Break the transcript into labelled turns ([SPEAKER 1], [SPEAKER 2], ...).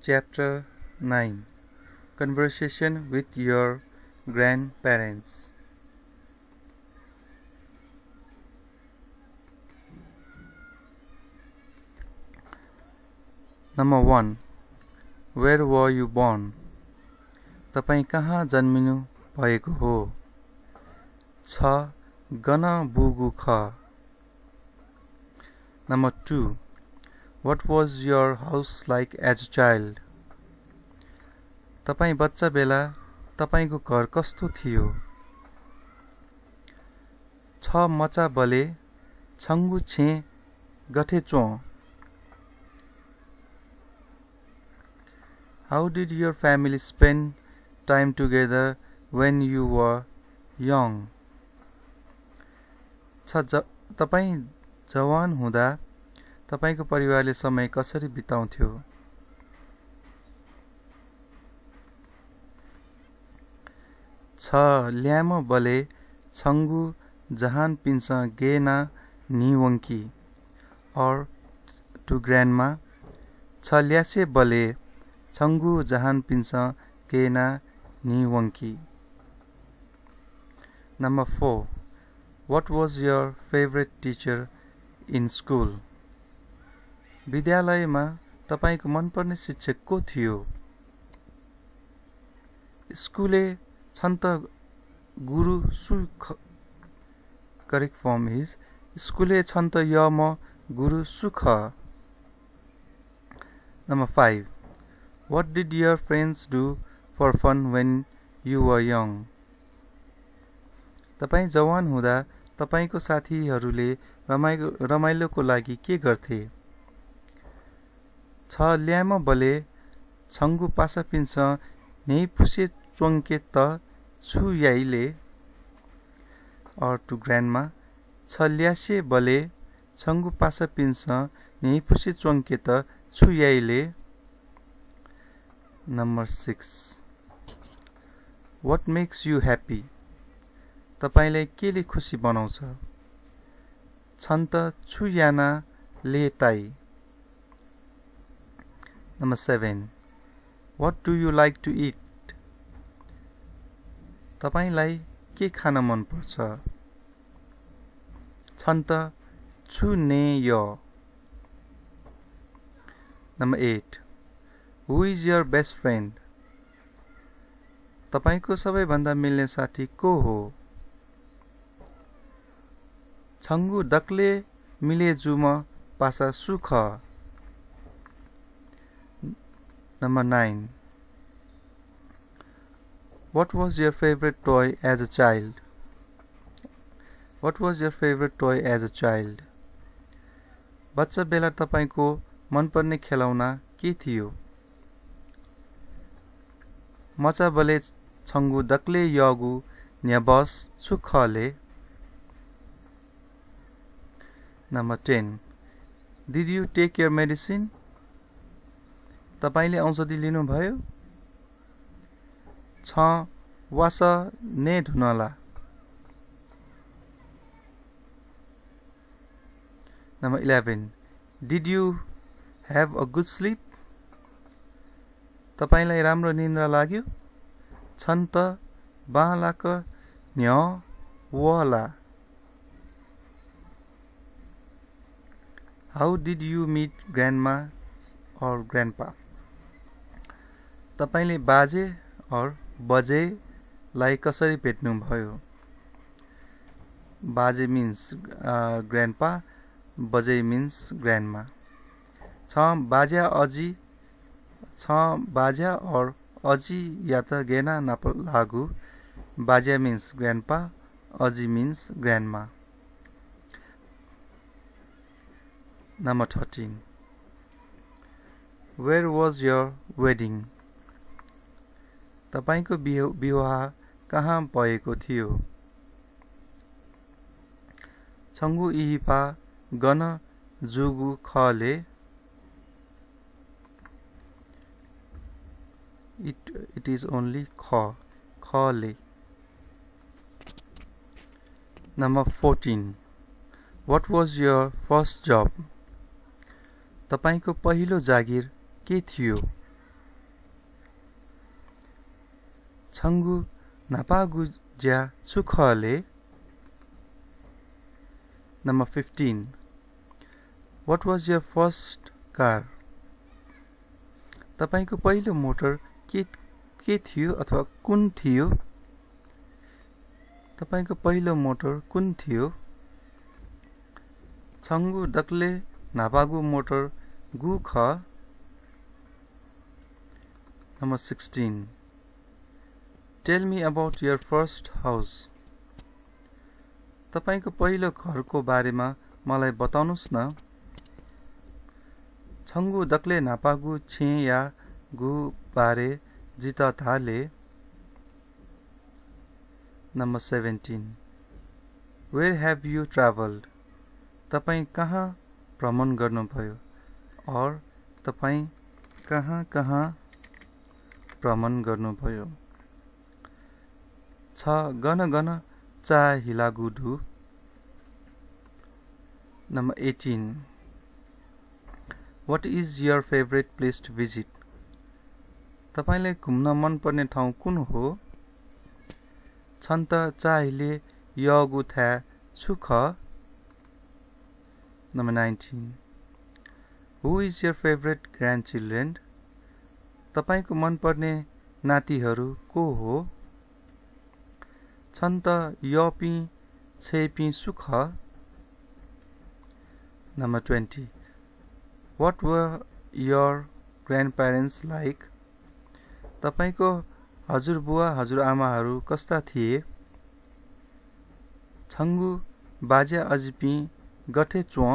[SPEAKER 1] Chapter 9 Conversation with your grandparents. Number 1. Where were you born? तपाईं कहाँ जन्मिनु भएको हो? छ गन बुगु ख. Number 2. What was your house like as a child? तपाईं बच्चा बेला तपाईंको घर कस्तो थियो? छ मचा बले छंगु छे गठे चों. How did your family spend time together when you were young? छ तपाईं जवान हुँदा तपाईंको परिवारले समय कसरी बिताउँथ्यो? छ ल्यामो बले छंगु जहान पिन्छ गेना निवंकी. Or to grandma, छ ल्यासे बले छंगु जहान पिन्छ गेना निवंकी. Number 4. What was your favorite teacher in school? विद्यालयमा तपाईंको मनपर्ने शिक्षक को थियो? स्कुले छन् त गुरु सुख. Correct form is स्कुले छन् त य म गुरु सुख. Number 5. What did your friends do for fun when you were young? तपाईं जवान हुँदा तपाईंको साथीहरूले रमाइलोको लागि के गर्थे? छ ल्याम बले छंगु पासा पिन्छ नै पुसे चोंके त छु याइले. Or to grandma, छ ल्यासे बले छंगु पासा पिन्छ नै पुसे चोंके त छु याइले. Number 6. What makes you happy? तपाईंलाई केले खुशी बनाउँछ? छन् त छु याना ले ताई. Number 7. What do you like to eat? तपाईंलाई के खान मन पर्छ? छन् त छु ने य. Number 8. Who is your best friend? तपाईंको सबैभन्दा मिल्ने साथी को हो? छंगु डक्ले मिले जुम पासा सुख. Number 9. What was your favorite toy as a child? What was your favorite toy as a child? बच्चा बेला तपाईंको मनपर्ने खेलौना के थियो? मचा बले छंगु डक्ले यगु न्याबस सुखले. Number 10. Did you take your medicine? तपाईंले औषधि लिनु भयो? छ वास ने धुनला. Number 11. Did you have a good sleep? तपाईंलाई राम्रो निन्द्रा लाग्यो? छन् त बालाक न्य वला. How did you meet grandma or grandpa? तपाईंले बाजे और बजे लाई कसरी भेट्नु भयो? बाजे means grandpa, बजे means grandma. छ बाजा अजी, छ बाजा और अजी या त गेना नाप लागु. बाजा means grandpa, अजी means grandma. Number 13. Where was your wedding? तपाईंको विवाह कहाँ भएको थियो? छंगु इहिपा गन जुगु खले. It is only khale. Number 14. What was your first job? तपाईंको पहिलो जागिर के थियो? छङ्गु नापागु ज्या सुखले Number 15. What was your first car? तपाईको पहिलो मोटर के थियो अथवा कुन थियो? तपाईको पहिलो मोटर कुन थियो? छङ्गु दक्ले नापागु मोटर गु ख. Number 16. Tell me about your first house. तपाईको पहिलो घरको बारेमा मलाई बताउनुस् न. छङ्गु दक्ले नापागु छे या गु बारे जिता थाले. Number 17. Where have you traveled? तपाई कहाँ भ्रमण गर्नुभयो? और तपाई कहाँ भ्रमण गर्नुभयो? छ गन गन चा हिलागुडु. Number 18. What is your favorite place to visit? तपाईलाई घुम्न मन पर्ने ठाउँ कुन हो? छन् त चाहिले यगु था सुख. Number 19. Who is your favorite grandchildren? तपाईको मन पर्ने नातिहरू को हो? छन् त यपी छेपी सुख. Number 20. What were your grandparents like? तपाईको हजुरबुवा हजुरआमाहरू कस्ता थिए? छङ्गु बाजे अजिपी गठे च्व.